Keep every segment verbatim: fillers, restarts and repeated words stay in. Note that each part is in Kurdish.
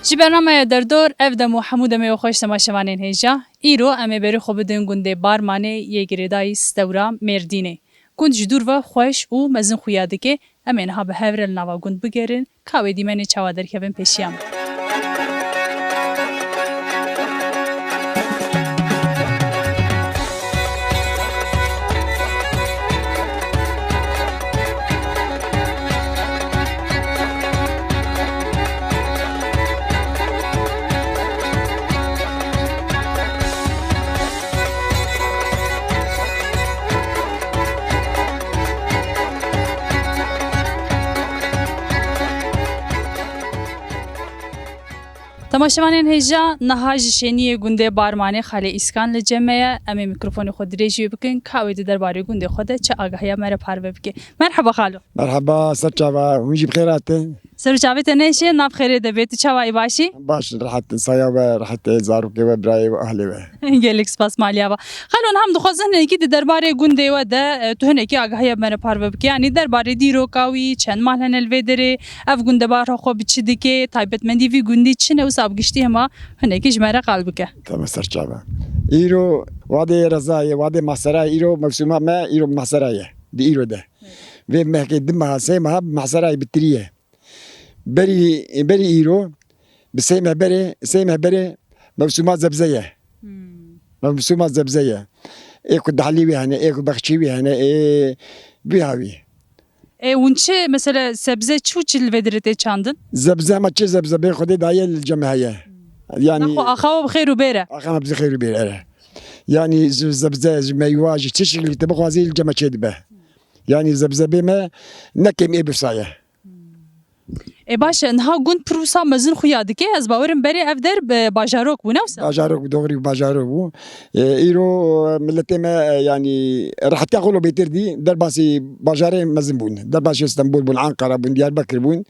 Ji bernameya Derdor, ev dem û hemû demê we xweş temaşevanên hêja. Îro em ê berê xwe bidin gundê Barmanê yê girêdayî Stewra Mêrdînê. Gund ji dûr ve xweş û mezin xuya dike. Em ê niha bi hev re li nava gund bigerin, ka wê dîmenê çawa derkevin pêşiya me. Temaşevanên hêja, niha ji şêniyê gundê Barmanê Xalê Îskan li cem me ye. Em ê mîkrofonê xwe dirêj wê bikin, ka wê di derbarê gundê xwe de çi agahiya me re parve bike. Merheba xalo. Merheba, ser çava, hûn jî bi xêr hatin. Ser û çavê te neşê, nav xêrê de bê. Tu çawa yî, baş î? Baş, rehet in, saya we, rehetê zarokê we, birayê we, ahlê we. Gelek spas maliya we. Xalo, niha em dixwazin hinekî di derbarê gundê we de, e, tu hinekî agahiya me re parve bike. Yanî derbarê dîroka wî, çend mal hene li vê derê, ev gund ê bi ara xwe bi çi dike, taybetmendî vî gundî çi ne, wisa bi giştî hema hinekî ji me re qal bike. Tamam, ser çava. Îro wadê Rezayê, wadê Mahserayê, îro mewsima me, îro Mahserayê. Di îro de. Vê mehkê di meha, sê meha bi Mahserayê bi tirî ye. Berî, berî îro, bi sê meh berê, sê meh berê mewsima zebze ye. Hmm. Mewsima zebze ye. Ê ku dahlî wî hene, ê ku bexçî wî hene, ê wî hawî. Ê, hûn çi, mesela, sebze çi û çi li vê dirê tê çandin? Zebze hema çi zebze bê Xwedê daye li cem heye. Hmm. Yanî Naxwe axa we bi xêr û bêre. Axa me bi xêr û bêre, ere. Yanî ji zebze, ji meywa, ji çi şeklî te bixwazî li cem me çê dibe. Yanî zebze bê me ne kêm ê birsa ye. Ê baş e, niha gund pir wisa mezin xuya dike. Ez bawerim berê ev der bi bajarok bû, ne wisa? Bajarok bû, doğrî bajarok bû. E, îro miletê me, e, yanî rehetiya xwe lo bêtir dî, derbasî bajarê mezin bûn. Derbasî Stenbol bûn, Ankara bûn, Diyarbekir bûn.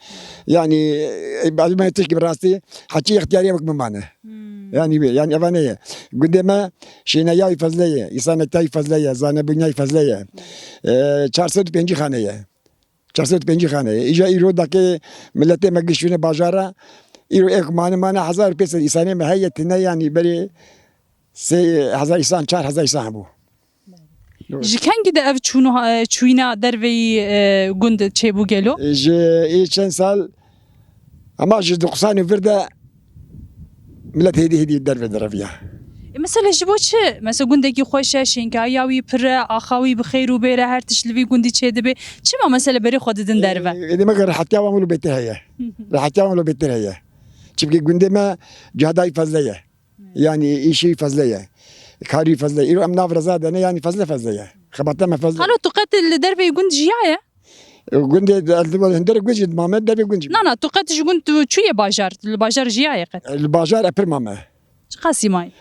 Yanî, e, bavê me tişkî bi rastî, heçî extiyarî wek bimane. Hmm. Yanî wê, yanî eva ne ye. Gundê me şêneya wî fezle ye, îsanetiya wî fezle ye, zanebûniya wî fezle ye. E, çar sed û pêncî xane ye. Çar sed û pêncî xane ye. Îja îro dakê miletê me giştîne bajara. Îro êk mane mane hezar û pênc sed îsanê me heye, tine yanî berê sê hezar îsan, çar hezar îsan hebû. Ji kengî de ev çûn û ha-, çûyîna derveyî, e, gund çêbû gelo? Ji ê çend sal, hema ji doxsan û vir de milet hêdî hêdî derve direviya. E, mesela ji bo çi? Mesela gundekî xweş e, şênkayiya wî pir e, axa wî bi xêr û bêr e, her tişt li vî gundî çêdibe. Çima mesela berê xwe didin derve? E, e, demek rehetiya wan wilo bêtir heye. Rehetiya wan wilo bêtir heye. Çimkî gundê me cihadayî fezle ye. Yanî îşî fezle ye. Karî fezle ye. Îro em nav reza de ne, yanî fezle fezle ye. Xebata me fezle. Xalo, tu qet li derveyî gund jiyaye? Gundê de, ez li hundirê gund jî mame, dervê gund jî. Na, na, tu qet ji gund tu çûye bajar, li bajar jiyaye qet? Li bajar e pir mame. Çiqasî mayî?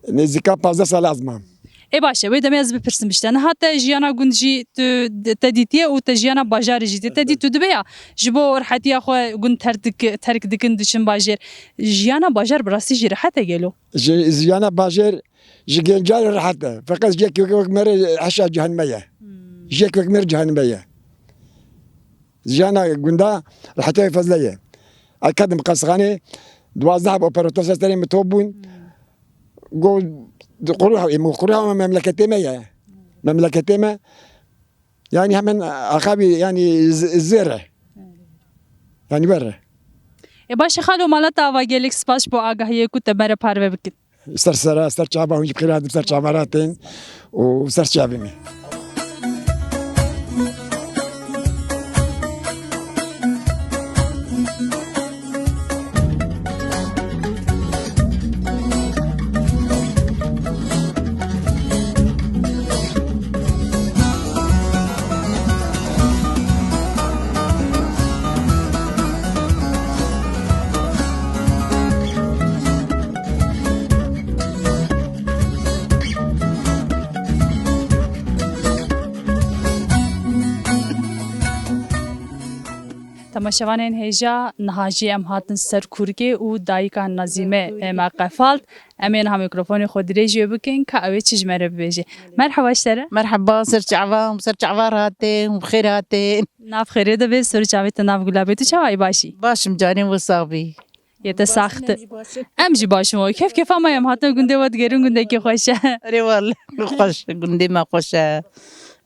Nêzîka pazdeh sal ez mam. Ê baş e, wê demê ez bipirsim ji te. Niha te jiyana gund jî tu, te dîtiye û te jiyana bajarê jî dîtiye. Te dît û dibe ya, ji bo rehetiya xwe gund terk dik-, terk dikin diçin bajêr. Jiyana bajar bi rastî jî rehet e gelo? Ji, jiyana bajêr ji gencan re rehet e. Feqet ji yek wek me re heşa cehenme ye. Hmm. Ji yek wek me re cehenme ye. Jiyana gunda rehetê fezle ye. Ez ketim qesxanê, duwazdeh heb operatör sesterê min top bûn. Hmm. Go, quru, quru memleketê me ye. Memleketê me. Yanî hemen axavî, yanî z-, zêr e. Yanî wer e. Ê baş e xalo, mala te ava, gelek spas bo agahiyê ku te me re parve bikin. Ser sera, ser çava, hûn jî bi xêr hatin, ser çava ratin û ser çavê me. Temaşevanên hêja, niha jî em hatin ser kûrikê û dayika Nazîme, e, me qefalt. Em ê niha mîkrofonê xwe dirêj wê bikin, ka ew ê çi ji me re bibêje. Merheba ji te re. Merheba, ser çava, ser çava re hatin, bi xêr hatin. Nav xêrê de be, ser çavê te nav gula be. Tu çawa yî, baş î? Baş im canê, we sax bî. Yê te saxtir. Em jî baş in. Em jî baş in. Kef kefa me em hatin gundê we digerin, gundekî xweş e. Erê wele xweş, gundê me xweş e.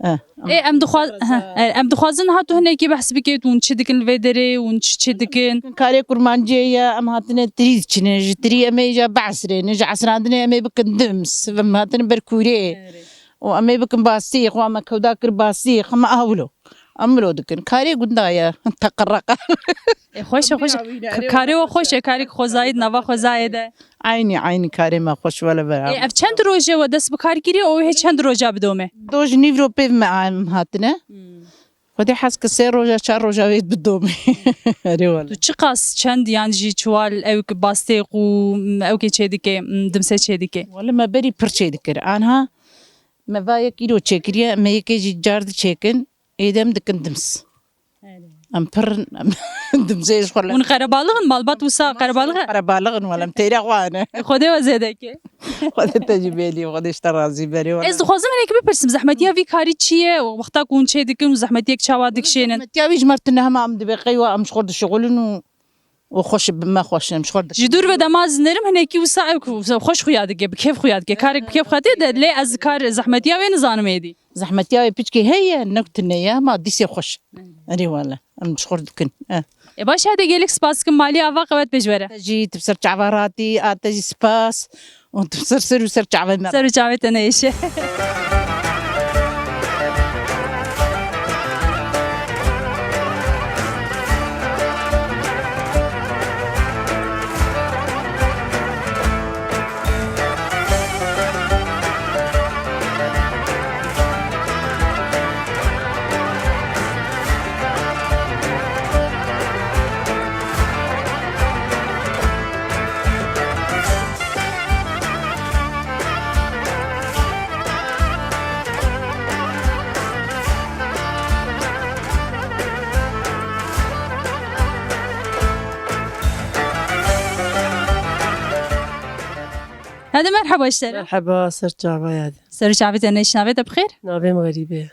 Eh. Ê, em dixwaz-, he, em dixwazin niha tu hinekî behs bikê, hûn çi dikin li vê derê, hûn çi çê dikin? Karê kurmanciyê ye, em hatine tirî diçine, ji tirî em ê ja behsrêne, ji esrandinê em ê bikin dims, em hatine ber kûrê. Erê. Û em ê bikin basî, xwe me kewda kir basî, xwe me awlo. Em wilo dikin. Karê gunda ye. Teqereqe. E, xweş e, xweş e. Ka-, karê we xweş e, karê xwezayê, nava xwezayê de. Aynî, aynî karê me xweş wele bera. E, ev çend roj e we dest bi kar kiriye û hê çend roja bidome? Do ji nîvro pêv me em hatine. Hmm. Xwedê hez ke sê roja, çar roja wê bidome. Erê wele. Tu çiqas çend yan jî çuwal ew ki bastê qû, ew kê çê dike, dimse çê dike? Wele me berî pir çê dikir. Anha me va yek îro çêkiriye, me yekê jî car di çêkin. Êdî em dikin dims. Erê. Em pir in, em dimsê ji xwe le. Hûn qerebalix in, malbat wisa qerebalix e? Qerebalix in, wele em têra xwe ne. Xwedê we zêde ke. Xwedê te jî bêlî, Xwedê ji te razî berê, wele. Ez dixwazim hinekî bipirsim, zehmetiya vî karî çi ye? Wexta ku hûn çê dikin û zehmetiyek çawa dikişênin? Zehmetiya vî ji me re tune, hema em dibê qey wa em ji xwe dişixulin û û xweş bi me xweş em ji xwe dikin. Ji dûr ve dema zinerim hinekî wisa ew ku xweş xuya dike, bi kêf xuya dike. Karek bi kêf xuya dike, lê ez kar zehmetiya wê nizanim êdî. Zehmetiya wê piçkê heye, ne tune ye, ma dîsê xweş. Erê wele, em ji xwe dikin. Eh. E, baş e, hede gelek spas dikim, malî ava qewet bêj were. Te jî tu bi ser çava ratî, a te jî spas. Û tu ser ser û ser çavê me. Ser û çavê te neyêşe. Hadi merhaba ji te re. Merheba, ser çava ye. Ser û çavê te neyêşe, navê te bi xêr? Navê min Xerîb e.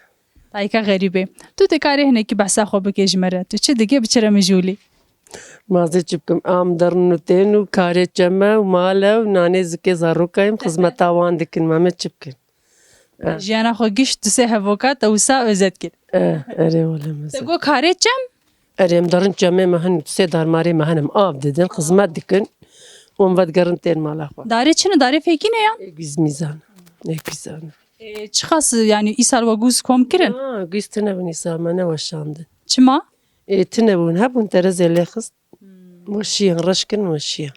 Dayika Xerîbê. Tu dikarî hinekî behsa xwe bikê ji me re. Tu çi dikê, bi çi re mijûlî? Ma ez ê çi bikim? Em derin û tên û karê çem e û mal e û nanê zikê zarokayê em xizmeta wan dikin. Ma me çi bikin? Eh. Jiyana xwe gişt du sê hevoka te wisa özet kir. Eh, erê wele. Te got karê çem? Erê, em derin çemê me hin, du sê darmarê me hin, em av didin, xizmet dikin. Û em vedigerin tên mala xwe. Darê çi ne? Darê fêkî ne yan? Ê, gîz mîzan. Ê, gîzan. Ê, çiqas, yanî, îsal we gûz kom kirin? Na, gûz tune bûn îsal, me neweşandin. Çima? Ê, tune bûn, hebûn terezê lê xist. Hmm. Weşiyan, reş kirin, weşiyan.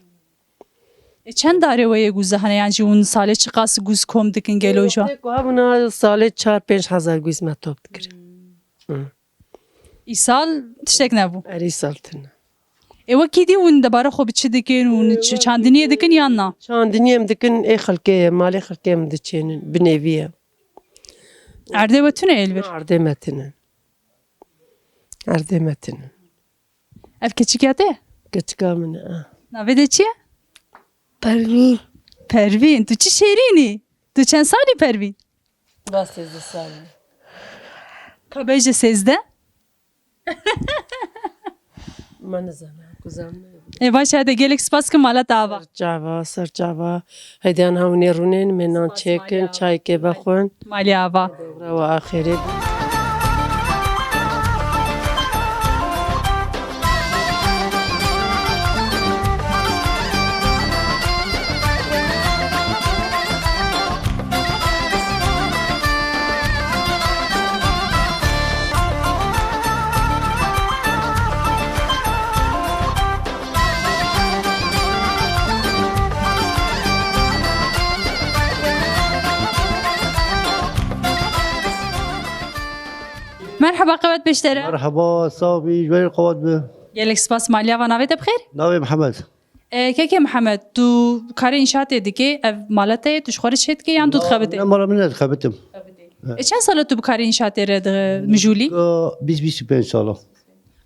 Ê, çend darê we yê gûza hene, yan jî hûn salê çiqas gûz kom dikin gelo ji wan? Ê, wextê ku hebûna salê çar pênc hezar gûz me top dikirin. Hmm. Hı. Îsal tiştek nebû? Erê, îsal tune. Ê, wekî dî hûn debara xwe bi çi dikin? Hûn çi, çandiniyê dikin yan na? Çandiniyê em dikin, ê xelkê ye, malê xelkê em diçênin, binêvî ye. Erdê we tune ê li vir? Erdê me tune. Erdê me tune. Ev keçik ya te? Keçika min e. Navê de çi ye? Pervîn. Pervîn, tu çi şêrîn î? Tu çend salî Pervîn? Ba sêzdeh salî. Ka bêje sêzdeh? Me nizane, kuzam me. Ê, baş e, hede gelek spas kim mala te ava. Ser çava, ser çava. Heydiyan hewinê rûnên, me nan çêkin, çayekê vexwin. Malê ava. Dewra we axirê. Merheba, qewet pêştere. Merheba, sağ ol, ji we re qewet be. Gelek spas, malî ava, navê te bi xêr? Navê Mihemed. E, kekê Mihemed, tu karê înşaatê dikê, ev mala te ye, tu ji xwe re çê dikê yan tu dixebitê? Ne, mala min e, dixebitim. Xebitê. E, çend sal e tu bi karê înşaatê re di mijûlî? Bîst, bîst û pênc sal e.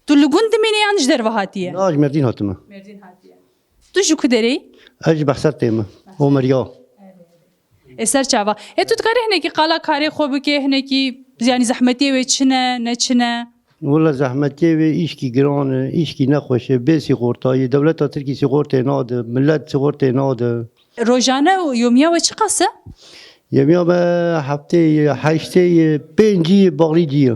Tu li gund dimînî yan ji derve hatiye? Na, ji Mêrdîn hatime. Mêrdîn hatiye. Tu ji ku derê yî? Ez ji Behsertê me. Omeriya. E, ser çava. E, tu dikarî hinekî qala karê xwe bikê, hinekî, yanî zehmetiyê wê çi ne, ne çi ne? Wela zehmetiyê wê îşkî giran e, îşkî nexweş e, bê sîxortayê. Dewleta Tirkî sîxortê nade, millet sîxortê nade. Rojane û yomiya we çiqas e? Yomiya me heftê ye, heştê ye, pêncî ye, baxlî cî ye.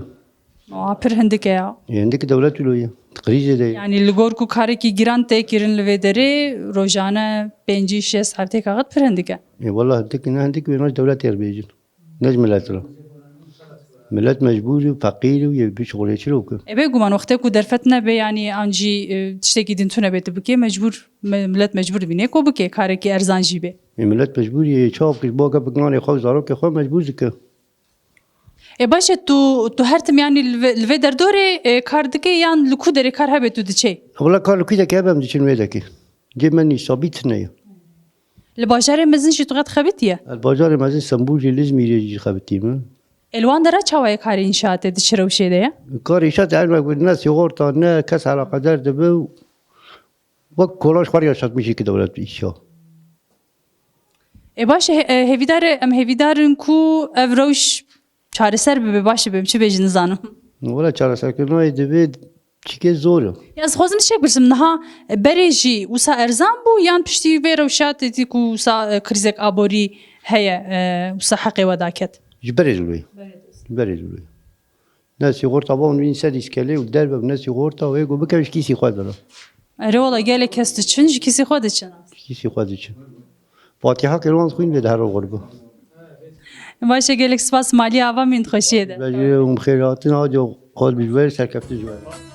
Wa pir hindik e ya. Hindik dewlet wilo ye. Di krîzê de ye. Yanî li gor ku karekî giran tê kirin li vê derê, rojane pêncî şêst heftê kaxit pir hindik e. E, wela hindik, ne hindik wê, ne ji dewletê re bêjin. Ne ji milet re. Milet mecbûr û feqîr û yê bişuxulê çi re bike? E, bêguman wextê ku derfet nebe, yanî an jî, e, tiştekî din tune bê tu bikê, mecbûr, me-, milet mecbûr dibîne ku bikê, karekî erzan jî bê. E, milet mecbûr ye, çawa bikê, ji bo ke bike nanê xwe û zarokê xwe mecbûr dike. E, baş e, tu, tu her tim, yanî li vê, li vê derdorê, e, kar dikê yan li ku derê kar hebe tu diçê? Wela kar li ku dekê hebe em diçin wê dekê. Cê me nîşabî tune ye. Li bajarê mezin jî tu qet xebitiye? Ez bajarê mezin Stenbûl jî, Lizmîrê jî xebitî me. Ê, li wan dera çawa ye karê înşaatê, di çi rewşê de ye? Karê înşaatê her wek ne sîxorta, ne kes eleqedar dibe û wek kolan ji xwe re yaşatmîşî ki dewlet îşa. Ê, baş e, he-, e, hêvîdar e, em hêvîdar in ku ev rewş çareser bibe, baş dibe, em çi bêjin nizanim. Wela çareserkirina wê divê çîkê zor e. Ya, ez xwazim tiştek bipirsim, niha berê jî wisa erzan bû yan piştî vê rewşa tê dî ku wisa, e, krîzek aborî heye, e, wisa heqê we daket? Ji berê zû ye. Berê zû ye. Ne sîxorta bavin wîn ser îskelê û derve ne sîxorta wê ku bike ji kîsî xwe dira. Erê wala gelek kes diçin, ji kîsî xwe diçin. Ji kîsî xwe diçin. Fatiha kir wan xwîn vê dihere xurbe. Baş e, gelek spas, malî ava mîn di xweşiyê de. Bejê û bi xêr hatin, aco xwe bi ji we re, serkeftin ji we re.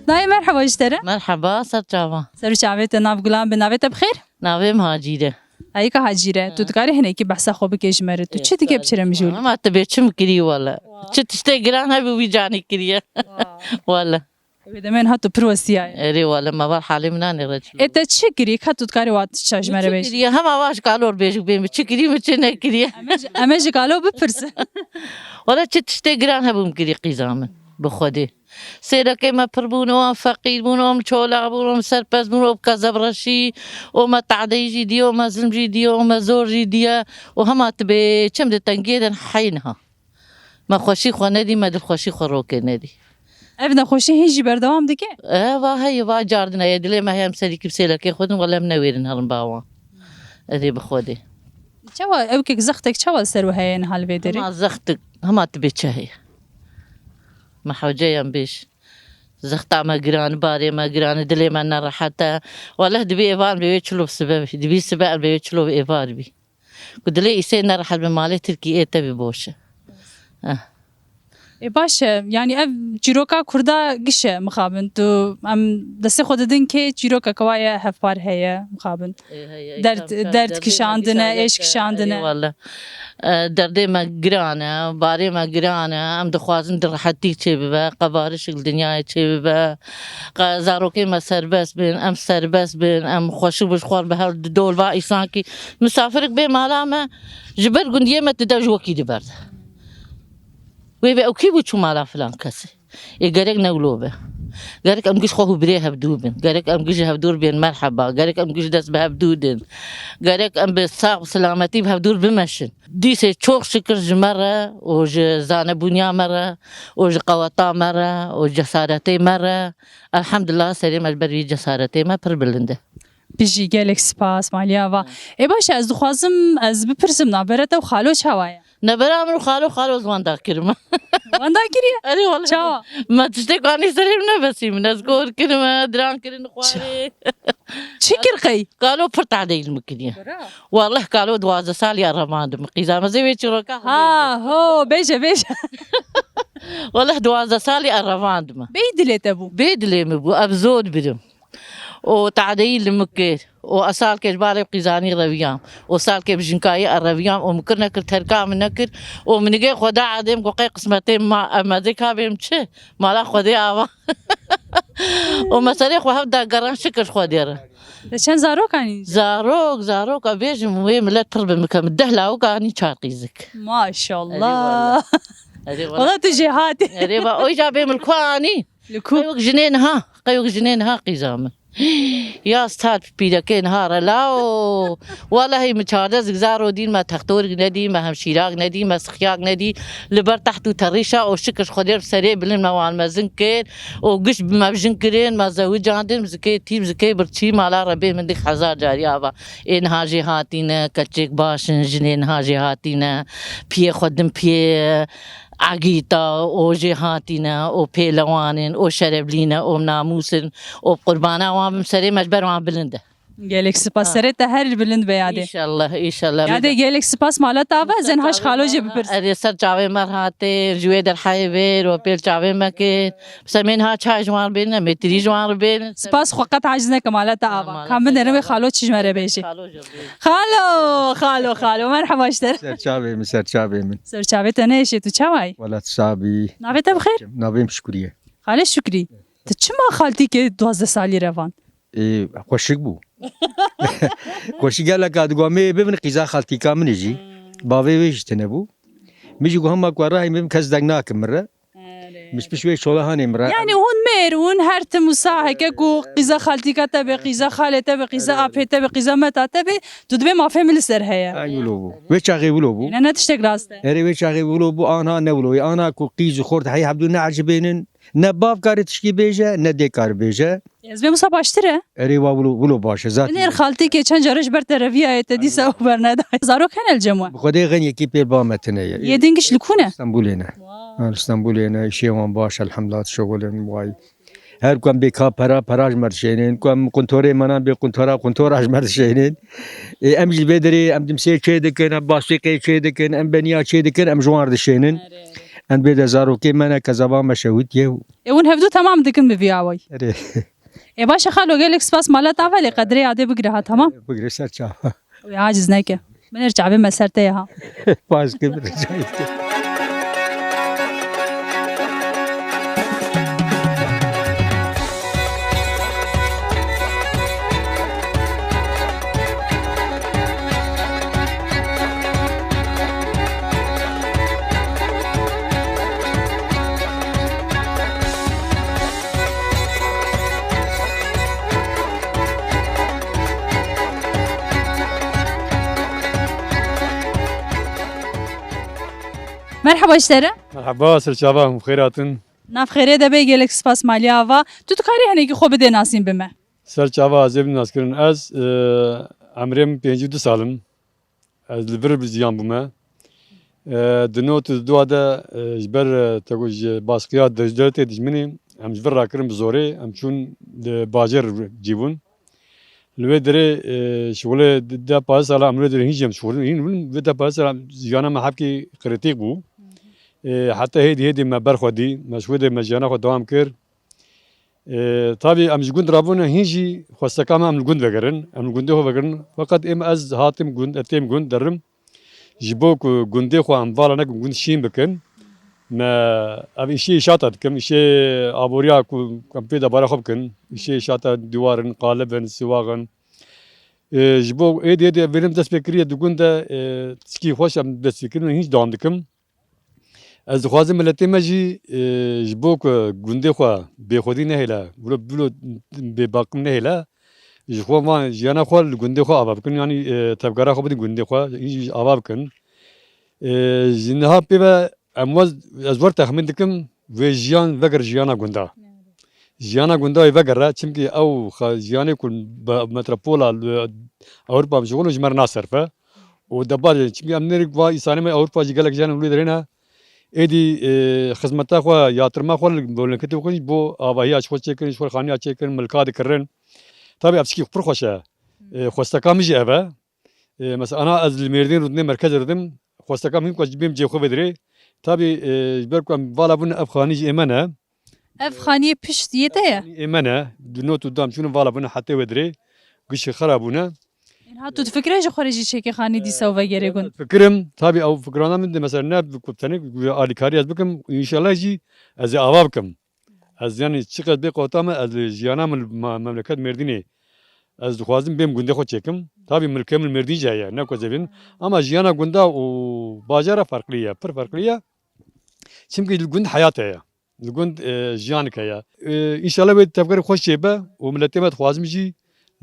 Dayê, merheba ji te re. Merheba, ser çava. Ser û çavê te, nav gulan be, navê te bi xêr? Navê min Hacîr e. Dayika Hacîr e, tu dikarî hinekî behsa xwe bikê ji me re? Tu çi dike bi çire mijûl? Hema tu bê çi min kirî wele. Çi tiştê giran hebû wî canî kiriye. Wele. Wê demên hat tu pir wesiyaye. Erê wele, me bar halê min anê reçlo. Ê, te çi kirî ka tu dikarî wa tişta ji me re bêjî? Çi kiriye? Hema wa ji kalo re bêjik bê min çi kirî, min çi nekiriye. Em ê ji, em ê ji kalo bipirsin. Wele çi tiştê giran hebû min kirî qîza min. Bi Xwedê. Sêrekê me pir bûn, û em feqîr bûn, û em çolak bûn, û em serpez bûn, û bi kezebreşî, û me tadeyî jî diye, û me zilm jî diye, û me zor jî diye. Û hema tu bê çim di tengiyê de heyî niha. Me xweşî xwe nedî, me dilxweşî xwe rokê nedî. Ev nexweşî hîn jî berdewam dike? E, va heye, va cardin heye. Dilê me heye em serî kî bi sêlekê xwe din, wele em newêrin herin ba wan. Erê bi Xwedê. Çawa, ewkek zextek çawa li ser we heye niha li vê derê? Hema zextik, hema tu bê çi heye. Me hewce yan bêj. Zexta me giran, barê me giran, dilê me nerehet e. Wele dibî êvar bê wê çilo sibe bî. Dibî sibe em bê wê çilo êvar bî. Ku dilê îsê nerehet bi malê Tirkî ê te bi boş e. Eh. Ê, baş e. Yanî ev çîroka Kurda giş e mixabin. Tu, em destê xwe didin kê çîrokeke wa ye hevpar heye mixabin. Ê, heye, derd, kam, kam, derd derdê me kişandine, giran êş e, kişandine. Erê wele. E, derdê me giran e, barê me giran e. Em dixwazin di rehetî çê bibe, qebarişik li dinyayê çê bibe. Qe zarokê me serbest bin, em serbest bin, em xweşik bi ji xwe re bi hev di dol va îsankî. Misafirik bê mala me, ji ber gundiyê me tu dev ji wekî di berde. Wê be ew kî bû çû mala filan kesê? Ê, gerek ne wilo be. Gerek em giş xwe hûbirê hevdû bin. Gerek em giş ji hevdûr bên merheba. Gerek em giş dest bi hevdû din. Gerek em bi sax bi silametî bi hevdûr bimeşin. Dîsê çok şikir ji me re û ji zanebûniya me re û ji qeweta me re û cesaretê me re, elhamdulillah, serê me ji ber wî cesaretê me pir bilind e. Bijî, gelek spas, maliya va. Ê, baş e, ez dixwazim, ez bipirsim, navbera te û xalo çawa ye? Navbera min û xalo, xalo ez wenda kirime. Wenda kiriye? Erê wele. Çawa? Me tiştê kanî serê min nebesî min. Ez kor kirime, diran kirin xwarê. Çi kir qey? Xalo pir tadeyî li min kiriye. Bira. Wallah xalo duwazdeh salî erevand min. Qîza me zê wê çîroka xwe bêje. Ha, ho, bêje, bêje. Wallah duwazdeh salî erevand min. Bê dilê te bû? Bê dilê min bû. Ev zor birim. û tadeyî li min kir û ez salkê ji barê qîzanî reviyam û salkê bi jinkayî ereviyam û min kir nekir, terka min nekir û min nigê Xwedê erdê min got qey qismetê ma, em ez ê ka bêm çi? Mala Xwedê ava. Û me serê xwe hev da geran şikir xwe dêrin. Te çend zarok anî? Zarok, zarok, a bêjim wê milet pir bi min ke min deh lawik anî çar qîzik. Maşallah. Erê wala. Wala tu jêhatî. Erê va, oy ca bê min ku anî? Li ku? Qeyok jinê niha, qeyok jinê niha qîza min. Ya stad pîrekê niha re lao. Wallahî min çardeh zikzaro dîn me textorik nedî, me hemşîrak nedî, me sixiyak nedî. Li ber teht û terîşa û şikir Xwedê bi serê bilind me wan mezin kir. Û giş bi me bijin kirin, me zewicandin, zikê tî, zikê birçî, mala Rebê min dik hezar carî ava. Ê niha jê hatîne, keçêk baş in, jinê niha jê hatîne, piyê xwe din piyê egîta, û jê hatîne, û pêlewan in, û şerevlî ne, û namûs in, û bi qurbana wan bim serê me ji ber wan bilind e. Gelek spas. Ha. Serê te her bilind be yadê. Înşallah, înşallah. Yadê gelek spas mala te ava, ez ên haş xalo jê bipirsim. Erê ser çavê me hatê, ji wê derhayê vêr û pêl çavê me kir. Semên ha çay ji wan bêne, mêtirî ji wan bêne. Spas xwe qet aciz neke mala te ava. Kam binerin wê xalo çi ji me re bêjê. Xalo, xalo, xalo. Merhaba ji te re. Ser çavê min, ser çavê min. Ser çavê te neêşê, tu çawa yî? Wela tu sabî. Navê te bi xêr? Navê min Şukriye. Xalê Şukrî. Tu çima xaltîkê duwazdeh salî re van? Ê, xweşik bû. Xweşik gelek a digot, "Mê bibin qîza xaltîka min jî." Hmm. Bavê wê jî tune bû. Min jî got, "Hema ku rahî min kes deng nakin min re." Erê. Min ji pişt wê şola hanê min re. Yani hûn mêr, hûn her tim wisa heke ku qîza xaltîka te be, qîza xalê te be, qîza apê te be, qîza meta te be, tu dibê mafê min li ser heye. Ay wilo bû. Wê çaxê wilo bû. Ne, ne tiştek rast e. Erê wê çaxê wilo bû, anha ne wilo. Ana ku qîz û xort heyî hebdû ne ecibênin. Ne bav kare tişkî bêje, ne dê kare bêje. Ez bêm wisa baştir e. Erê wa wilo, wilo baş e, zaten. Binêr xaltîkê çend care ji ber te re viyaye te dîsa û bernedayê. Zarok hene li cem we? Bi Xwedê xen yekî pêl ba me tine ye. Yê din giş li ku ne? Stenbolê ne. Wow. Ha, li Stenbolê ne, îşê wan baş, elhamdulillah, şixulin way. Her ku em bê ka pera, pera ji me dişênin. Ku em quntorê me nan bê quntora, quntora ji me dişênin. Ê, em jî vê derê, em dimsê çê dikin, em basîqê çê dikin, em beniya çê dikin, em ji wan re dişênin. Erê. Em bê de zarokê me ne, kezava me şewitiye. Ê, hûn hevdû temam dikin bi vî awayî. Erê. Ê, baş e xalo, gelek spas mala te ava lê qedrê yadê bigire ha, tamam? Bigire ser çava. Wê aciz neke. Binêr çavê me ser te ye ha. Baş kir, rica êkim. Merhaba ji te re. Merhaba, ser çava, bi xêr hatin. Nav xêrê de be, gelek spas maliya ava. Tu dikarî hinekî xwe bidê nasîn bi me? Ser çava ez ê bim naskirin. Ez, e, emrê min pêncî û du sal in. Ez li vir bi jiyan bûme. E, di nod û du de, e, ji ber, e, te got ji basqiya dej-, dewletê dijminê, em ji vir rakirin bi zorê, em çûn li bajêr cî bûn. Li wê derê, e, şixulê di-, deh pazdeh sala em li wê derê hîn jî em şixulin, hîn bûn, vê deh pazdeh sala jiyana me hevkî kritîk bû. E, heta hêdî hêdî me berxwedî, me ji wê derê me jiyana xwe dewam kir. E, tabî em ji gund rabûne hîn jî xwesteka me em li gund vegerin, em li gundê xwe vegerin. Feqet êm ez hatim gund, ez têm gund derim. Ji bo ku gundê xwe em vala nekin, gund şîn bikin. Me ev îşê îşata dikim, îşê aboriya ku em pê de bara xwe bikin. Îşê îşata dîwar in, qalib in, siwax in. E, ji bo êdî êdî vêlim dest pê kiriye di gund de, e, tişkî xweş em dest pê kirin, hîn dewam dikim. Ez dixwazim miletê me jî, e, ji bo ku gundê xwe bêxwedî nehêle, wilo, wilo bêbaqim nehêle, ji xwe van jiyana xwe li gundê xwe ava bikin, yanî, e, tevgera xwe bidin gundê xwe, jî ava bikin. E, ji niha pê ve em wez, ez wer texmîn dikim, vê jiyan veger jiyana gunda. Jiyana gunda wê vegere, çimkî ew xe-, jiyanê ku be-, metropola, e, Ewropa em ji xwe ji me re naserfe. Û debarê, çimkî em nêrî va îsanê me Ewropa jî gelek jiyanê wê derê ne. Êdî, e, xizmeta xwe, yatirma xwe li memleketê xwe jî bo avahiya ji xwe çêkirin, ji xwe xaniya çêkirin, milka dikirin. Tabî ev tişkî pir xweş e. E, xwesteka min jî ev e. E, mesela ana ez li Mêrdîn rûdinê merkezê rûdim, xwesteka min hîn ku ez bêm cê xwe vê derê. Tabî, e, ji ber ku em vala bûn ev xanî jî ê me ne. Ev xaniyê pişt yê te ye? Xanî ê me ne. Di not û dam çûn vala bûne hetê wê dirê. Gişê xera bûne. Ên ha tu difikire ji xwe re jî çekê xanî dîsa û vegerê gund? Fikirim, tabî ew fikirana min de mesela ne ku tenê alîkarî ez bikim, înşallah jî ez ê ava bikim. Ez, yanî, çiqas bê qota me, ez li jiyana min li ma-, memleket Mêrdînê, ez dixwazim bêm gundê xwe çêkim. Tabî milkê min Mêrdîn jî heye, ne ku ez ê bînim. Ama jiyana gunda û bajara ferqlî ye, pir ferqlî ye. Çimkî li gund heyat heye. Li gund, e, jiyanek heye. E, înşallah wê tevgerê xweş çêbe û miletê me, dixwazim jî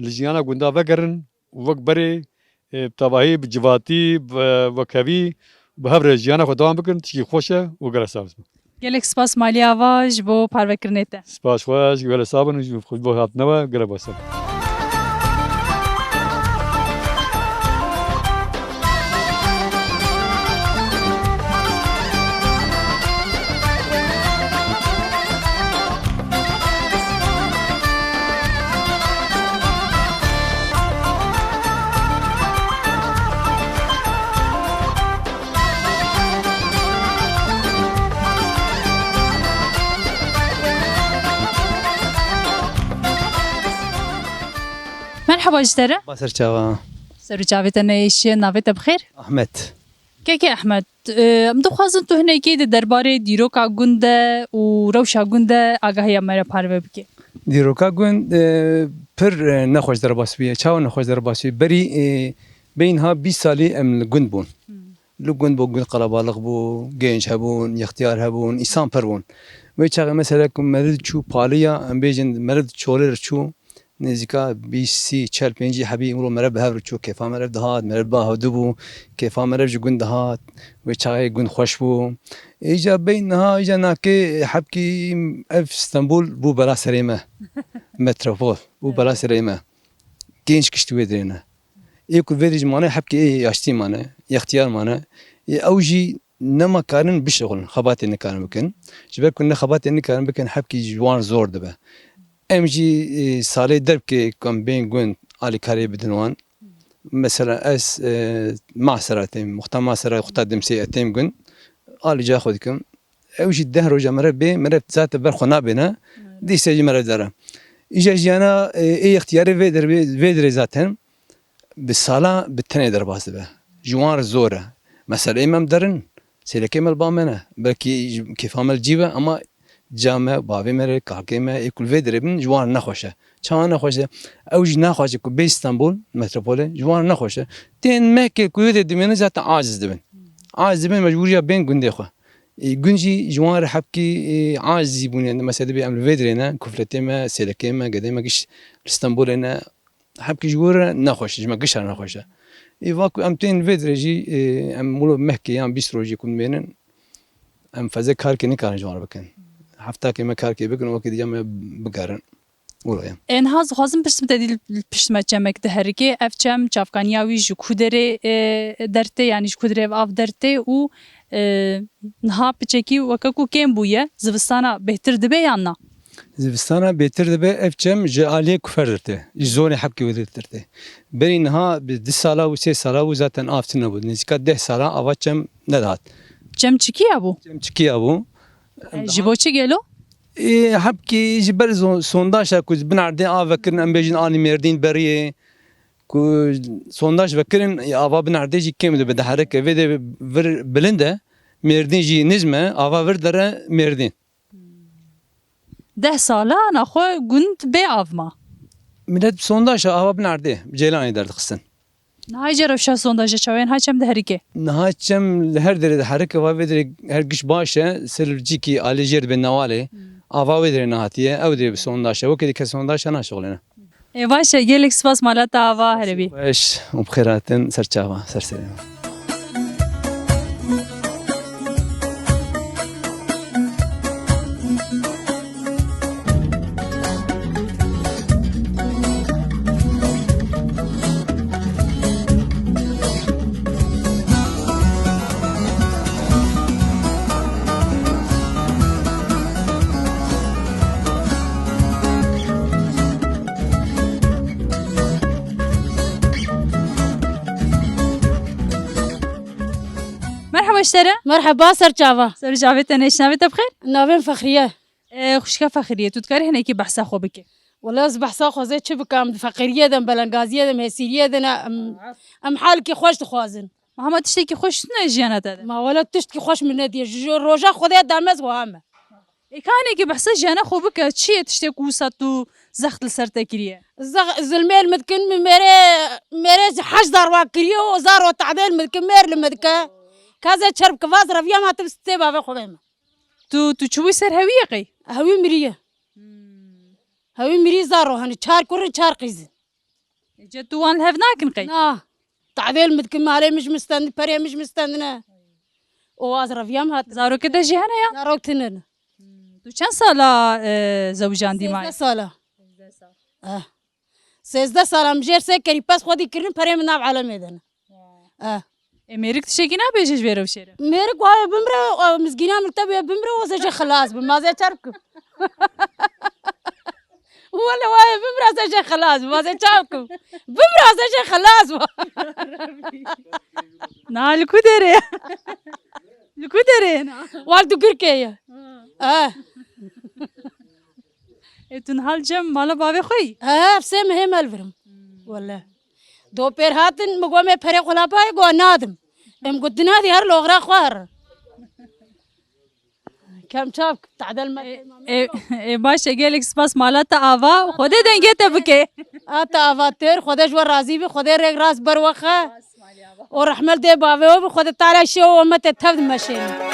li jiyana gunda vegerin û wek berê, e, bi tevahî, bi civatî, bi wekhevî, bi hev re jiyana xwe dewam bikin, tişkî xweş e û gelek spas. Gelek spas Malî Ava ji bo parvekirinê te. Spas xweş, gelek sağ bin, ji bo hatina we, gelek baş e. Merheba ji te re. Ba ser çava. Ser û çavê te neyêşiye, navê te bi xêr? Ahmet. Kekê Ehmed, e, em dixwazin tu hinekî di derbarê dîroka gund de û rewşa gund de agahiya me re parve bikî. Dîroka gund, e, pir, e, nexweş derbas bûye. Çawa nexweş derbas bûye? Berî, e, bêyî niha bîst salî em li gund bûn. Hmm. Li gund bû, gund qelebalix bû, genç hebûn, yextiyar hebûn, însan pir bûn. Wê çaxê mesela ku meriv çû paliya, em bêjin meriv çolê re çû, nêzîka bîst, sî, çel, pêncî hebî, îmro meriv bi hev re çû, kêfa meriv dihat, meriv bi ahodû bû, kêfa meriv ji gund dihat, wê çaxê gund xweş bû. Îca bêyî niha, îca nakê hebkî ev Stenbul bû bela serê me. Metropol bû bela serê me. Genç giştî wê dirêne. Ê ku vê dirê jî mane hebkî ê yaştî mane, yextiyar mane. Ê ew jî nema karin bişixulin, xebatê nikarin bikin. Ji ber ku ne xebatê nikarin bikin, hebkî ji wan zor dibe. Em jî, e, salê derbkê ku em bên gund alîkariyê bidin wan. Mesela ez, e, Masera têm, wexta Masera, wexta Dimsê ez têm gund, alî ca xwe dikim. Ew jî deh roja meriv bê, meriv zaten ber xwe nabêne, dîse jî meriv dere. Îja jiyana, e, ê yextiyarê vê derê, vê dirê zaten bi sala bi tenê derbas dibe. Ji wan re zor e. Mesela ê me em derin, sêlekê me li ba me ne. Belkî ji kêfa me li cî be, ama ca me, bavê me re, kalkê me, ê ku li vê derê bin, ji wan re nexweş e. Çawa nexweş e? Ew jî naxwaze ku bê Stenbul, metropolê, ji wan re nexweş e. Tên mehkê ku wê derê dimênin zaten aciz dibin. Aciz dibin, mecbûr ya bên gundê xwe. Ê, gund jî ji wan re hebkî, ê, acizî bûne. Mesela dibê em li vê dirê ne, kufletê me, sêlekê me, gedê me giş li Stenbolê ne. Hebkî ji wir re nexweş e, ji me giş re nexweş e. Ê, va ku em tên vê dirê jî, ê, em wilo mehkê yan bîst rojê ku dimênin, em fezê karkê nikarin ji wan re bikin. Heftakê me karkê bikin, wekî dî ya me bigerin. Wilo ye. E, niha ez dixwazim pirsê te dî li pişt me çemek diherike. Ev çem çavkaniya wî ji ku derê, e, dertê, yanî ji ku derê ev av dertê û, e, niha piçekî weke ku kêm bûye, zivistana bêhtir dibe yan na? Zivistana bêhtir dibe, ev çem ji aliyê kufer dertê, ji zonê hebkê wê dertê. Berî niha bi du sala û sê sala bû zaten av tune bû. Nêzîka deh sala ava çem nedihat. Çem çikiya bû? Çem çikiya bû. E, ji bo çi gelo? Ê, hebkî ji ber zon-, sondaja ku ji bin erdê av vekirin, em bêjin anî Mêrdîn beriyê, ku sondaj vekirin, ê, ava bin erdê jî kêm dibe, diherike. Vê de vir bilind e, Mêrdîn jî nizm e, ava vir dere Mêrdîn. Deh sala naxwe gund bê av ma. Milet bi sondaja ava bin erdê, bi ceylanê derdixistin. Niha îcar rewşa sondaja çawa ye, niha çem diherike? Niha çem li her derê diherike, va vê derê her giş baş e, ser li cîkî alê jêr dibe newalê. Hmm. Ava wê derê nehatiye, ew derê bi sondaj e. Wekî dî kes sondaj e naşixulêne. Ê baş e, gelek spas, mala te ava herebî. Xweş û bi xêr hatin, ser çava, ser serê me. Merheba ji te re. Merheba, ser çava. Ser û çavê te neyş, navê te bi xêr? Navê min Fexriye. E, xwişka Fexriye, tu dikarî hinekî behsa xwe bikî? Wele ez behsa xwe zê çi bikim, di feqîriyê de, belengaziyê de, hêsîriyê de ne, em, em halkî xweş dixwazin. Ma hema tiştekî xweş tune jiyana te de? Ma wele tiştkî xweş min nediye. Ji roja Xwedê dame ez wiha me. Ê, ka hinekî behsa jiyana xwe bike, çi ye tiştê ku wisa tu zext li ser te kiriye? Zex-, zulmê li min dikin, min mêrê, mêrê hej zarwa kiriye û zaro tadê li min dikin, mêr li min dike. Ka ez ê çer bikim, vaz reviyam hatim stê bavê xwe bême. Tu, tu çûbûyî ser hewiyê qey? Hewî miriye. Hmm. Hewî mirî zaro hene, çar kur in, çar qîz in. Ece tu wan li hev nakin qey? Na. Tadê li min dikin, malê min ji min stendin, perê min ji min stendine. O az reviyam hat. Zarokê te jî hene ya? Zarok tune ne. Hmm. Tu çend sala, e, zewicandî maye? Sêzdeh sala. Sêzdeh sal. Eh. Sêzdeh sal em jêr sê kerî pez xwedî kirin, perê min nav alemê de ne. Wow. Eh. Ê, mêrik tiştekî nabêje ji vê rewşê re? Mêrik wayê bimre, o mizgîna min te bê bimre, o zê jê xilas bim. Ma zê çer bikim? Wele wayê bimre, zê jê xilas bim. Ma zê çav bikim? Bimre, zê jê xilas bim. Na, li ku derê? Li ku derê na? Wal tu Girkê ye. Ha. Eh. Ê, tu niha li cem mala bavê xwe yî? He, ev sê mehê me li vir im. Hmm. Wele. Do pêr hatin, min got, "Me perê xwe lapa ye?" Got, "Nadim." Em got, "Dinadî her loxra xwe her." Kem çap, tadel me. Ê, ê, ê, baş e, gelek spas, mala te ava, Xwedê dengê te bike. A te ava têr, Xwedê ji we razî bî, Xwedê rêk rast ber we xe. O rehmet dê bavê o bi, Xwedê Teala şê û umetê tev dimeşêne.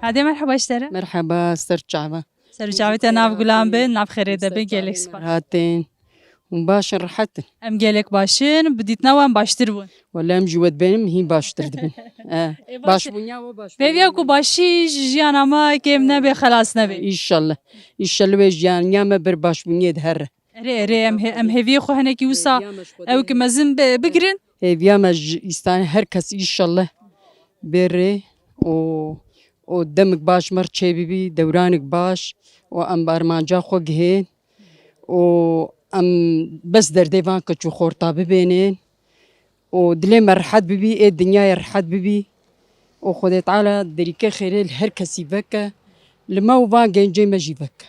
Hadê merheba ji te re. Merheba, ser çava. Ser çavê te nav gulan bin, nav xêrê de bin, gelek spas. Hatin. Hûn baş in, rehet in? Em gelek baş in, bi dîtina we em baştir bûn. Wele em ji we dibênin, hîn baştir dibin. Eh, Ê, baş e. Başbûniya we baş. Pêviya ku başî ji jiyana me kêm nebe, xelas nebe. Înşallah. Înşallah wê jiyaniya me ber başbûniyê de here. Erê, erê, em hê-, em hêviyê xwe hinekî wisa Hêviya me ji Xwedê ew ki mezin bi-, bigirin. Hêviya me ji îstan her kes înşallah bê rê û, û demik baş me re çê bibî, dewranik baş û em bi armanca xwe gihên û em bes derdê van keç û xorta bibênên û dilê me rehet bibî, ê dinyayê rehet bibî û Xwedê Teala derîke xêrê li her kesî veke, li me û van gencê me jî veke.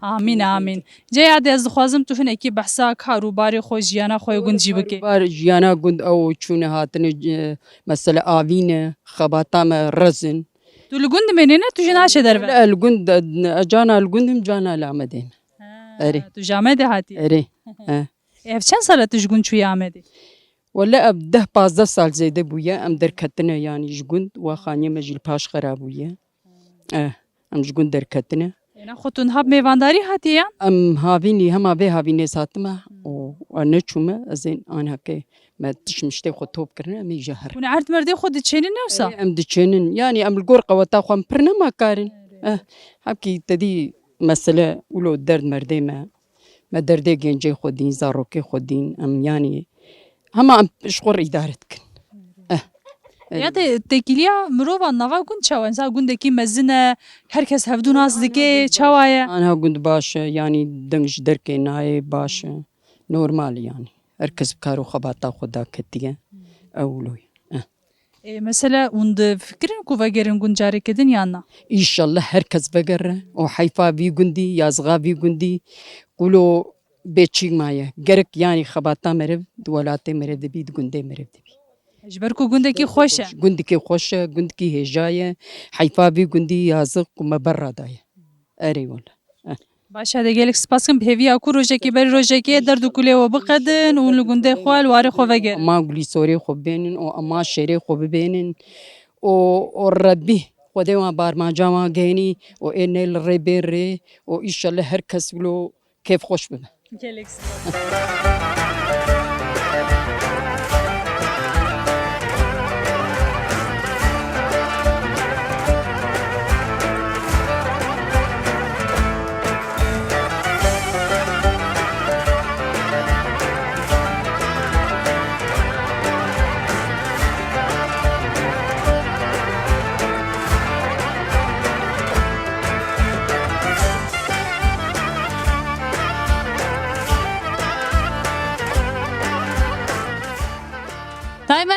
Amîn, amîn. Ceyadê, ez dixwazim tu hinekî behsa kar û barê xwe, jiyana xwe yê gund jî bikî. Kar û bar jiyana gund ew çûne hatine, e, mesela avî ne, xebata me rezin. Tu li gund dimênî ne, tu jî naçe derve? Wele li gund, e, cana li gund im, cana li Amedê me. Ha, Erê. Tu ji Amedê hatî? Erê. He. Ev çend sal e tu ji gund çûyî Amedê? Wele ev deh pazdeh sal zêde bûye, em derketine, yanî ji gund, wa xaniyê me jî li paş xera bûye. Eh, em ji gund derketine. Êna xwe tu niha bi mêvandarî hatiye yan? Em havînî, hema vê havînê hatime û we neçûme, ez ên anheke me tişt miştê xwe top kirine, em ê ji her. Hûn erd merdê xwe diçênin ne wisa? Ê, em diçênin. Yanî em li gor qeweta xwe em pir nema karin. Eh, hepkî te dî mesele wilo derd merdê me. Me derdê gencê xwe dîn, zarokê xwe dîn, em yanî hema em ji xwe re îdare dikin. Eh. Ya te-, têkiliya mirovan nava gund çawa? Mesela gundekî mezin e, her kes hevdû nas dike, çawa ye? Anha gund baş e, yanî deng ji derkê nayê, baş e. Normal e yanî. Her kes bi kar û xebata xwe daketiye. Ew wilo ye. Eh. Ê, mesela hûn difikirin ku vegerin gund careke din yan na? Înşallah her kes vegere û heyfa vî gundî, yazixa vî gundî, wilo bêçîk maye. Gerek yanî xebata meriv di welatê meriv de bî, di gundê meriv de bî. Ji ber ku gundekî xweş e. Gundekî xweş e, gundekî hêja ye. Heyfa vî gundî yazix ku me berra daye. Erê wele. Eh. Baş e, de gelek spas kim. Bi hêviya ku rojekê berî rojekê derd û kulê we biqedin û li gundê xwe, li warê xwe vegerin. Ema gulî sorê xwe bibênin û ema şêrê xwe bibênin û, û Rebbî Xwedê wan bi armanca wan gehînî û ê ne li rê bên rê û înşallah her kes wilo kêfxweş bibe. Gelek spas.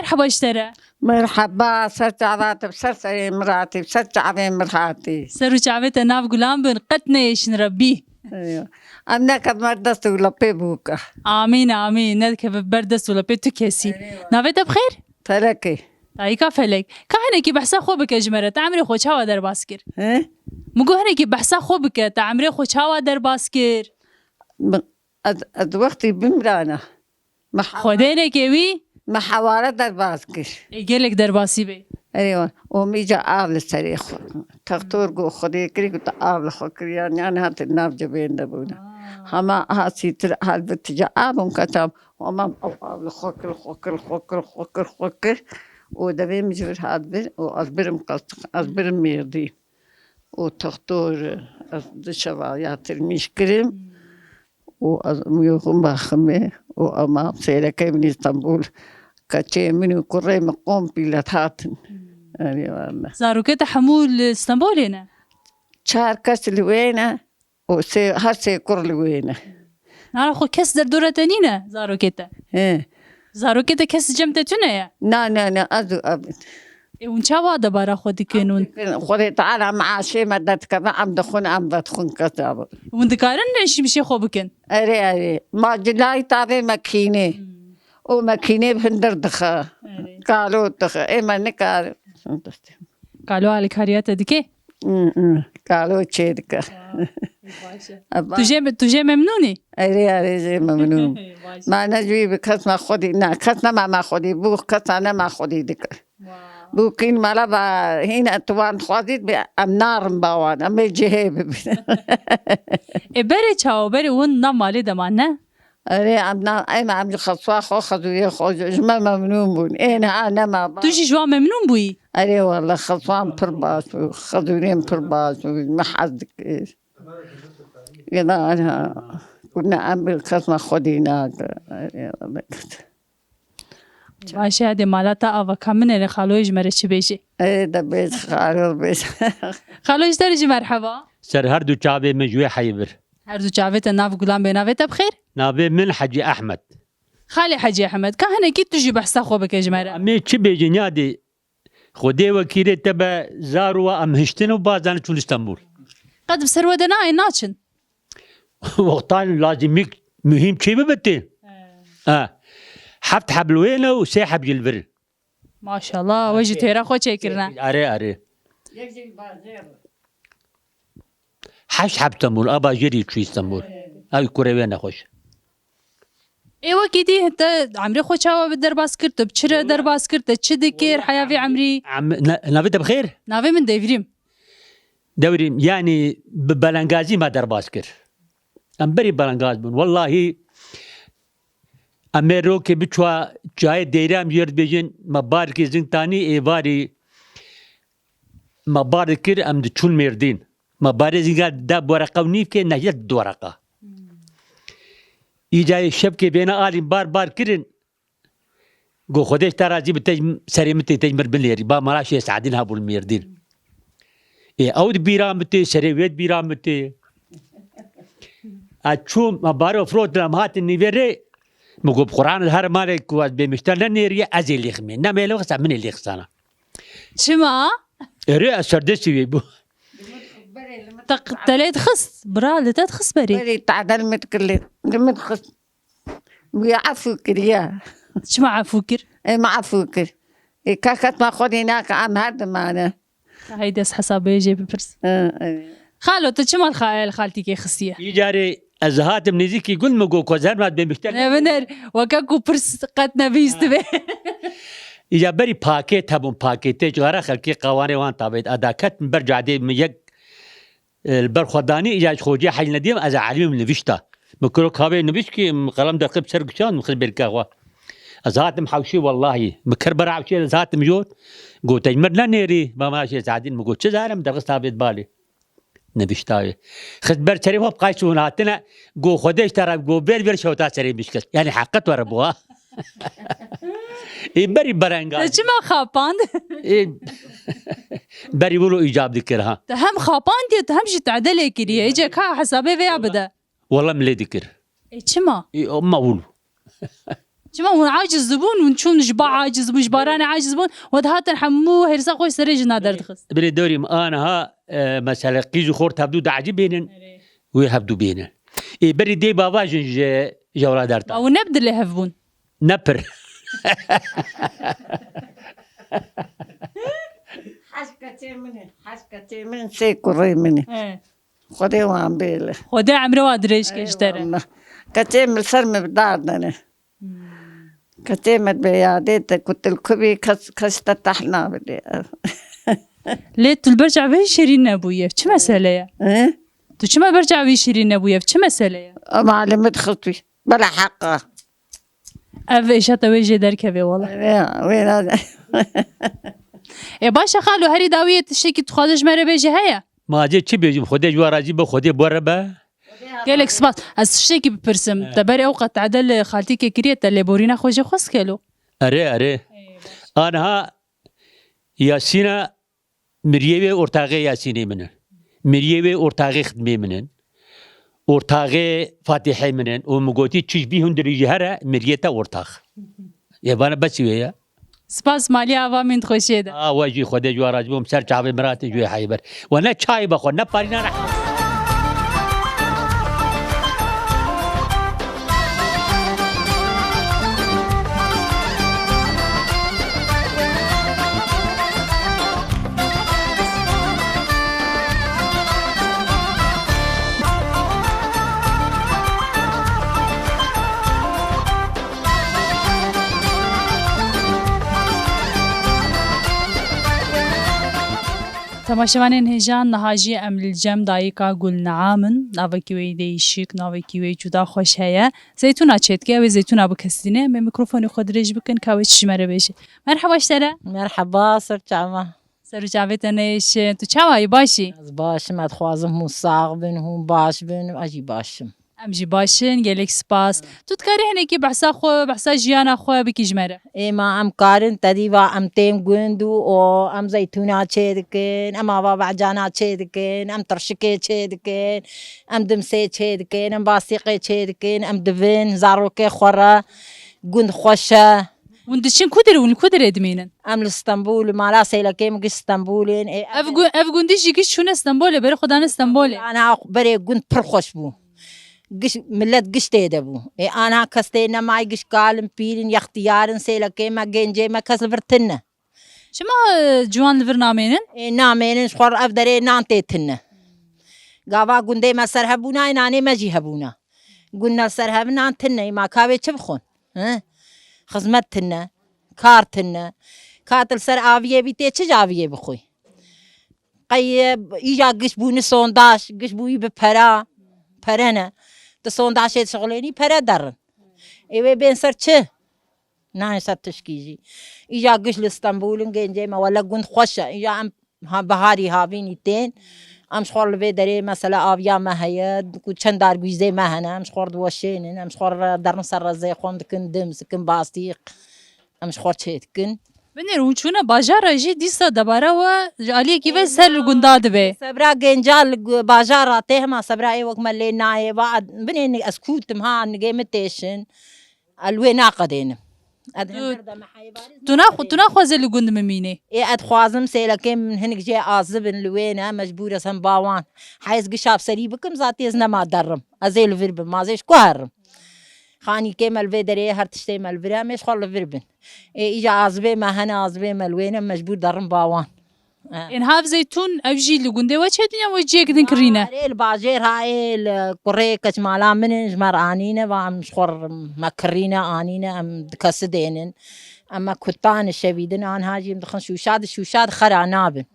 Merheba ji te re. Merheba, ser çava te, ser serê min ratî, ser çavê min ratî. Ser û çavê te nav gulan bin, qet neyêşin Rebbî. Eywa. Em neke ber dest û lepê bûke. Amîn, amîn. Nedikeve ber dest û lepê tu kesî. Eywa. Navê te bi xêr? Felekê. Dayika Felek. Ka hinekî behsa xwe bike ji me re. Te emrê xwe çawa derbas kir? He? Min got hinekî behsa xwe bike. Te emrê xwe çawa derbas kir? Min, ez, ez wextî bimrana. Me Xwedênekê wî? Me heware derbas kir. Ê gelek derbasî bê. Erê wan. Û mîca av li serê xwe. Textor got Xwedê kirî ku tu av li xwe kiriyan, yan hatin nav cebên de bûne. Aa. Hema ha sîtir hal bi tija av û keta. Hema ew av li xwe kir, xwe kir, xwe kir, xwe kir, xwe kir. Û devê min ji vir hat vir û ez birim qeltiq, ez birim mêrdî. Û textor ez di şeva ya tirmîş kirim. Û ez miyûxim baximê û ema sêrekê min Îstanbul. Keçê min û kurê min komple hatin. Erê wele. Zarokê te hemû li Stenbolê ne? Çar kes li wê ne û sê, her sê kur li wê ne. Nara xwe kes derdora te nîne zarokê te? He. Zarokê te kes cem te tune ye? Na, na, na, ez û ev. Ê, hûn çawa debara xwe dikin hûn? Xwedê Teala meaşê me derdikeve, em dixwin, em vedixwin kesa. Hûn dikarin şimşê xwe bikin? Erê, erê. Ma cilayî tavê mekînê. Hmm. Û mekînê bi hundir dixe. Erê. Kalo dixe. Ê me nikar. Kalo alîkariya te dike? Hmm, hmm. Kalo çê dike. Aa, baş e. Eba. Tu jê, tu jê memnûn î? Erê, erê, jê memnûn. Baş e. Ma ne jûyî bi kes me xwedî, ne, kes nema me xwedî, bû kesa nema xwedî dike. Wow. Bûkîn mala va hîn e, tu wan dixwazît bi em narin ba wan, em ê cihê bibin. Ê berê çawa, berê hûn nav malê de man ne? Erê, em na, em, em ji xeswa xwe, xezûyê xwe ji, ji me memnûn bûn. Ê niha nema ba. Tu jî ji wan memnûn bûyî? Erê wele xeswan pir baş bû, xezûrên pir baş bû, me hez dikir. Gela ha, kuna em bi kes me xwedî nake. Erê wele. Baş e, hadi mala te ava ka min ere xaloyê ji me re çi bêjê? Ê, de bêj, xalo bêj. Xalo ji te re jî merheba. Ser her du çavê min ji wê heyî vir. Her du çavê te nav gulan bê. Navê te bi xêr? Navê min Hecî Ehmed. Xalê Hecî Ehmed, ka hinekî tu jî behsa xwe bike ji me re. Em ê çi bêjin ya dê? Xwedê wekîlê te be, zar wa em hiştin û bazen çûn Stenbul. Qet bi ser we de nayên, naçin. Wextan lazîmîk muhîm çê bibe tê. He. Ha. Heft heb li wê ne û sê heb jî li vir. Maşallah, we jî têra xwe çêkirine. Erê, erê. Heşt heb Stenbul, a bajêrî çû Stenbul. Ew kurê wê nexweş. Ê wekî dî te emrê xwe çawa bi derbas kir, tu bi çi re derbas kir, te çi dikir, heya vê emrî? Em, ne, navê te bi xêr? Navê min Devrîm. Devrîm, yanî bi belengazî me derbas kir. Em berî belengaz bûn. Wellahî, em ê rokê biçwa çayê Deyra em jê re dibêjin, me barkê zing tanî êvarî me bar dikir, em diçûn Mêrdîn. Me barê zînga da bi wereqa û nîvkê, nehiyet bi du wereqa. Hmm. Îca yê şevkê bêne alîn bar bar kirin. Go Xwedê ji te razî bi, te ji serê min tê, te ji min binêrî. Ba mala Şêx Seedîn hebû li Mêrdîn. Ê, ew di bîra min tê, serê wê di bîra min tê. Ez çûm, me barê firotin, em hatin nîvê rê. Min got, bi Quran, her malê ku ez bê mişter nenêriye, ez ê lêximê. Ne me lêxisa, min ê lêxisana. Çima? Erê, ez serdestî wê bû. Te, te lê dixist, bira, li te dixist berê. Berê tadel min dikir lê, li min dixist. Wî efû kiriye. Çima efû kir? Ê, me efû kir. Ê, ka qet me xwedî nake, em her dimane. Hey, dest hesabê jê bipirs. Hı, evet. Xalo, tu çima li xa-, li xaltîkê xistiye? Îcarê ez hatim nêzîkî gund, min got, ku ez her mat bê mişter. Ne biner, weke ku pirs qet nebîstibê. Îca berî pakêt hebûn, pakêtê cigara xelkê qawanê wan tavêt. Eda ketim ber cadê min yek, e, li ber xwe danî, îca ji xocê heyl nediyem, ez elimî min nivîşta. Min kiro kavê nivîşkî, min qelem derxist ser gişan, min xist bêrka xwe. Ez hatim hewşî, wellahî. Min kir ber hewşî, ez hatim jor. Got, te ji mir nenêrî, ba mala Şêx Seedîn, min got, çi zarim, derxist tavêt balê. Nivîştayê. Xist ber serê xwe, bi qays hûn hatine, go Xwedê ji te re, go vêr vêr şewta serê mişkest. Yanî heqet were bû, ha. Ê berî berenga. Te çima xapand? Ê, berî wilo îcab dikir, ha. Te hem xapandiye, te hem jî tedelê kiriye. Îce ka hesabê vêya bide. Wala min lê dikir. Ê çima? Ê, o ma wilo. Çima hûn aciz dibûn, hûn çûn ji ba aciz bûn, ji baranê aciz bûn, we dihatin hemû hêrsa xwe ji serê jina derdixist. Birê dorî min, aniha, e, mesele qîz û xort hevdû diecibînin, wê hevdû bênin. Ê berî dê bava jin ji, ji ewra derta. Ma hûn ne bi dilê hev bûn? Ne pir. Heşt keçê min in, heşt keçê min in, sê kurê min in. He. Xwedê wan bêle. Xwedê emrê wan dirêj ke ji te re. Eyvallah. Keçê min li ser min bi dar dene. Hmm. Keçê min bê yadê te ku tu li ku bî kes, kes te tehl nabidê. Lê tu li ber çavê şêrîn nebûye. Çi mesele ye? He? Tu çima ber çavê şêrîn nebûye? Çi mesele ye? Ama alimi dixist wî. Bela heqa. Ev êşa te wê jê derkeve wala. Wê, wê nade. E, baş e xalo, herî dawiyê tiştekî tu xwaze ji me re bêje heye? Ma cê çi bêjim? Xwedê ji we razî be, Xwedê bi we re be. Gelek spas. Ez tiştekî bipirsim. He. Te berê ew qet tade li xaltîkê kiriye, te lêborîna xwe jê xwest kelo? Erê, erê. Ê, baş. Aniha Yasîna Miriyê wê ortaxê Yasînê min in. Miriyê wê ortaxê xidmê min in. Ortaxê Fatîhê min in. Û min gotî çi ji bî hundirî jî here, miriyê te ortax. Yê vana besî wê ye. Spas, malî ava min xweşiyê de. A, we jî Xwedê ji we razî bûm, ser çavê miratê ji wê heyber. We ne çayê be xwe, ne parîna ne. Temaşevanên hêja, niha jî em li cem dayika Gulniam in. Navekî wê yî değişik, navekî wê yî cuda xweş heye. Zeytûna çêdike, ew ê zeytûna bikesîne. Em ê mikrofonê xwe dirêj bikin, ka wê çi ji me re bêje. Merheba ji te re. Merheba, ser çava. Ser û çavê te neyêşin. Tu çawa yî, baş î? Ez baş im, ez dixwazim hûn sax bin, hûn baş bin, ez jî baş im. Em jî baş in, gelek spas. Tu dikarî hinekî behsa xwe, behsa jiyana xwe bikî ji me re? Ê ma em karin, tedî va em tên gund û o, em zeytûna çêdikin, em ava behcana çêdikin, em tirşikê çêdikin, em dimsê çêdikin, em bastîqê çêdikin, em divin zarokê xwe re gund xweş e. Hûn diçin ku derê, hûn li ku derê dimînin? Em li Stenbolê, mala sêlekê min giş Stenbolê in. Ê, Ev gu-, ev gundî jî giş çûne Stenbolê, berê xwe dane Stenbolê. Ana berê gund pir xweş bû. Giş, millet giş tê de bû. Ê, ana kes tê nemayî, giş kal in, pîr in, yextiyar in, sêlekê me, gencê me, kes li vir tune. Çima, e, ciwan li vir namênin? Ê, namênin, ji xwe re ev derê nan tê tune. Gava gundê me ser hebûna, ê nanê me jî hebûna. Gund ne ser hev, nan tune, ê ma ka wê çi bixwin? He? Xizmet tune, kar tune. Ka tu li ser aviyê bî, tê çi ji aviyê bixwî? Qey, e, îja giş bûni sondaj, giş bûyî bi pera, pere ne. Tu sondajê dişixulênî, pere derin. Ê wê bên ser çi? Nayên ser tişkî jî. Îja giş li Stenbolin, gencê me, wele gund xweş e. Îja em ha, biharî havînî tên. Em ji xwe li vê derê mesela aviya me heye, ku çend dargwîzê me hene, em ji xwe diweşênin, em ji xwe re derin ser rezê xwe dikin, dims dikin, bastîq. Em ji xwe çê dikin. Binêr hûn çûne bajara jî dîsa debara we ji aliyekî ve ser li gunda dibe. Sebra genca li gu-, bajara tê hema sebra ê wek me lê nayê va binê ni-, ez kûtim ha nigê min têşin. Ez li wê naqedênim. Ez Tu, hember de me heyvarî tu naxwe-, tu naxwazê li gund bimînî? Ê, ez dixwazim sêlekê min hinik jê azib in li wê ne, mecbûr ez hem bawan. Heyz gişa bi serî bikim, zatî ez nema derim. Ez ê li vir bim, ma ez ê ji ku herim? Xanîkê me li vê derê ye, her tiştê me li vir e, em ê ji xwe li vir bin. Ê, îca azibê me hene, azibê me li wê ne, mecbûr derim bawan. Ê, niha ev zeytûn, ev jî li gundê we çêdin ya we ciyek din kirîne? Erê, li bajêr ha, ê, li kurê keçmala min in, ji me re anîne, va em ji xwe re me kirîne, anîne, em dikesidênin. Em me kutan şevîdin, anha jî em dixin şûşa di, şûşa di xera nabin.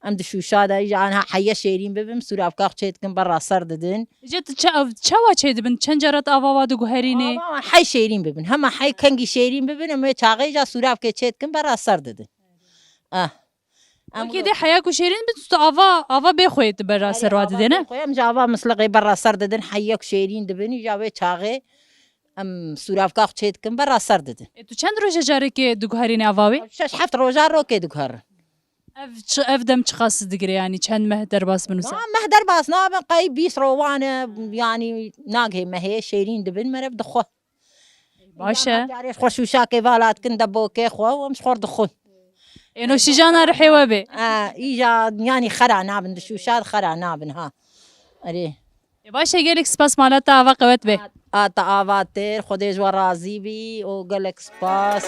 Em di şûşa de, îja anha heye şêrîn bibin, sûravka xwe çê dikin, berra ser didin. Îca tu ça-, çawa çê dibin? Çend cara tu ava wa diguherînê? Ava wan hey şêrîn bibin. Hema hey kengî şêrîn bibin, em wê çaxê îja sûravkê çê dikin, berra ser didin. Ah. Em Wekî dê heya ku şêrîn bin, tu ava, ava bê xwe tu berra ser wa didê, ne? Xwe em ji ava misliqê berra ser didin, heyek şêrîn dibin, îja wê çaxê em sûravka xwe çê dikin, berra ser didin. E, tu çend roja carekê diguherînê ava wê? Şeş heft roja rokê diguherin. Ev çi, ev dem çiqas digire, yanî çend meh derbas bin wisa? Aa, meh derbas nabin, qey bîst rojan e, yanî nagihê mehê şêrîn dibin, merev dixwe. Baş e. Carê xwe şûşakê vala dikin de bokê xwe û em ji xwe dixwin. Êno şîjana rihê we bê. E, îja yanî xera nabin, di şûşa xera nabin ha. Erê. Ê baş e, gelek spas, mala te ava qewet be. A te ava têr, Xwedê ji we razî bî û gelek spas.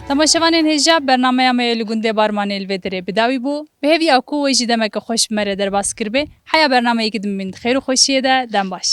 Temaşevanên hêja, bernameya me yê li gundê Barmanê li vê derê bi dawî bû. Bi hêviya ku we jî demeke xweş bi me re derbas kiribê. Heya bernameyekî din bimîn di xêr û xweşiyê de, dem baş.